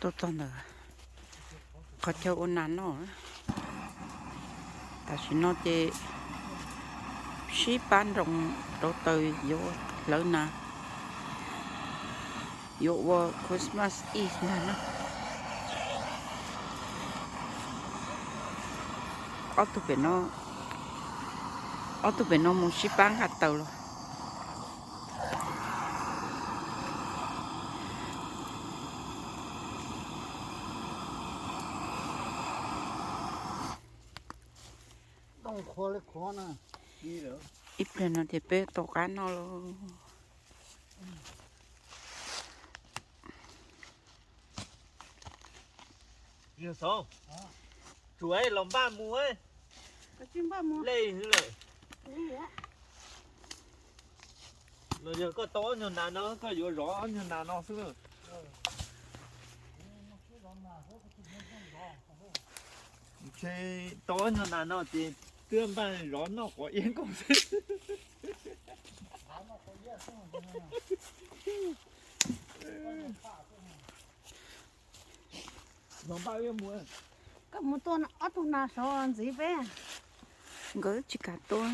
Tuaj txog ntawm qhov chaw ua nas noj. Tam sim no ces sib pab nroos rau taws yuav hlawv nas, yuav ua Christmas Eve ntag na. Ob tug pem no, ob tug pem no mus sib pab nqa taws los. Ib pliag no ces peb tau qab noj lauj. Tsuav los npaj mus, lej lawm. Los yog koj tau ob nyuag nas no koj yuav zov ob nyuag nas no xwb na. Ntshe tau ob nyuag nas no ces twb npaj zov noj quav iab nkaus xwb. Koj mus tua ob tug nas sov ntxiv peb. Nkawd tsis kam tua,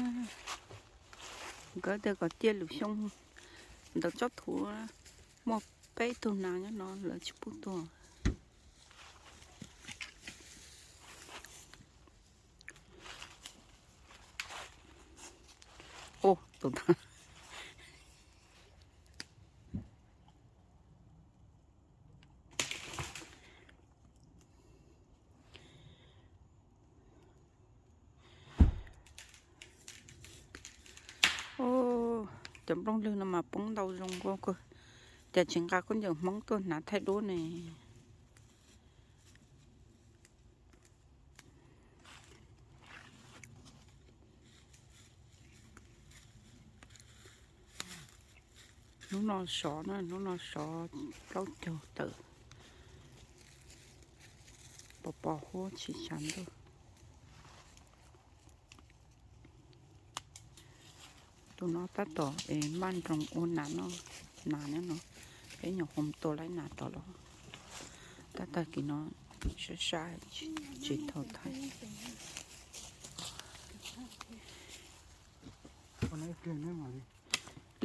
nkawd tias kom ciaj lwm xyoo ntawm tsob thuv muaj peb tug nas nyob no lawv tsis pub tua. Tus Cov nplooj lwg no mas poob ntau zoo nkauj kawg. Cas tsis nqa khaub ncaws Hmoob tuaj hnav thaij duab ne? Hnub no sov na, hnub no sov plaub caug tawm, pos pos huab tsis tsav ntuj. Tus no tab tom es npaj nroos ua nas no, nas nyob no, peb nyuam qhuav tua laib nas tod los, tab tag kis no sab sab tsis tau thaij.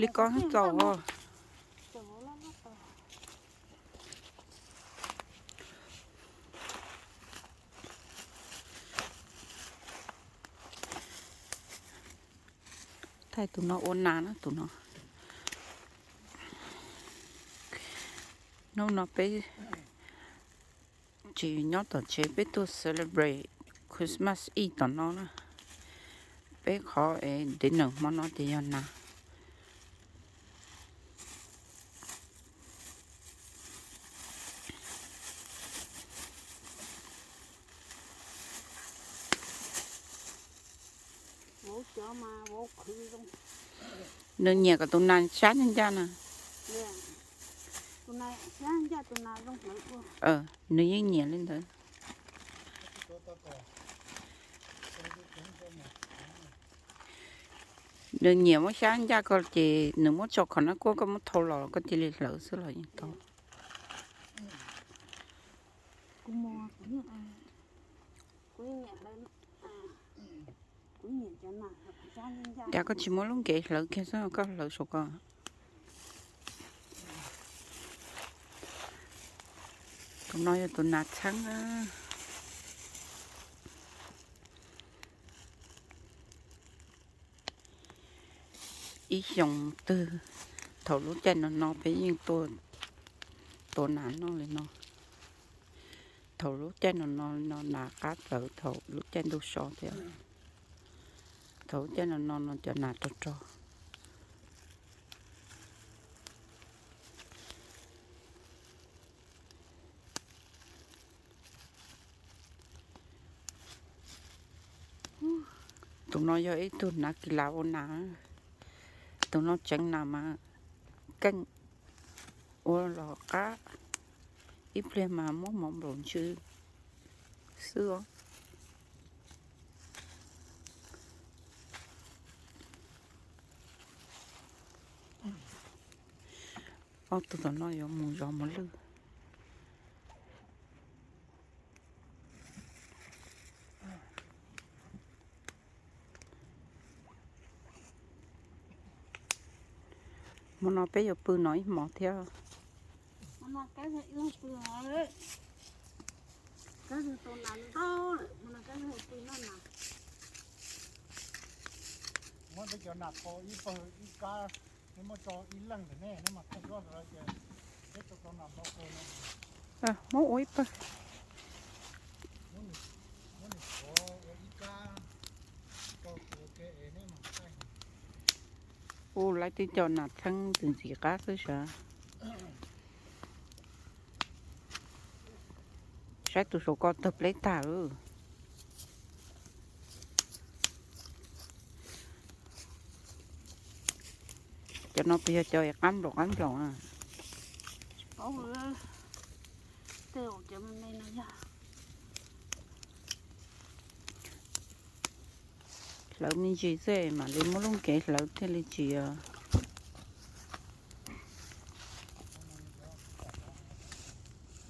Li ko txaus. Thaij tus no ua nas na, tus no. Hnub no peb tsis nyob tom tsev, peb tuaj celebrate Christmas Eve tom no na. Peb qhov es dinner hmo no ces yog nas. Nws nyiam kom tus nas sab ncaj ncaj na. Nws yeej nyiam li ntawd. Nws nyiam muab xyab ncaj ko ces nws muab tso khov nab kuab, koj muab thau los koj cia li hlawv xwb los yeej tau. Cas koj tsis muab lub nkev hlawv kiag xwb, koj hlawv saum ko. Tus no yog tus nas txheeb. Ib xyoo twg thaum lub caij no no peb yeej tua nas noj li no. Thaum lub caij no no no nas qab txawv thaum lub caij ntuj sov thiab. Thaum lub caij no no no cov nas rog rog. Tus no yog ib tug hnav kis las ua nas. Tus no tseev nas mas keej ua los qab, ib pliag mas muab mov nplaum ntsw xwb os. Ob tug tom no yuav mus zov mos lwj. Hmo no peb yuav pw no ib hmos thiab. Muab peb cov nas tho ib pawg ib kab, neb muab tso ib leeg ntawm nej, neb mas thaij duab ntawd ces peb tau tau nas ntau kawg no. Muab ua ib pawg. Muab nws tuav ua ib kab rau kuv ua ke es neb mas thaij. Ua lawv twb cov nas txheeb ntxim ntxim qab xwb sav. Saib tus saum ko tawg pleb tag. Cov no puas yog cov qab nplaum qab nplaum na? Hlawv me ntsis xwb mam li muab lub nkev hlawv thiaj li tsis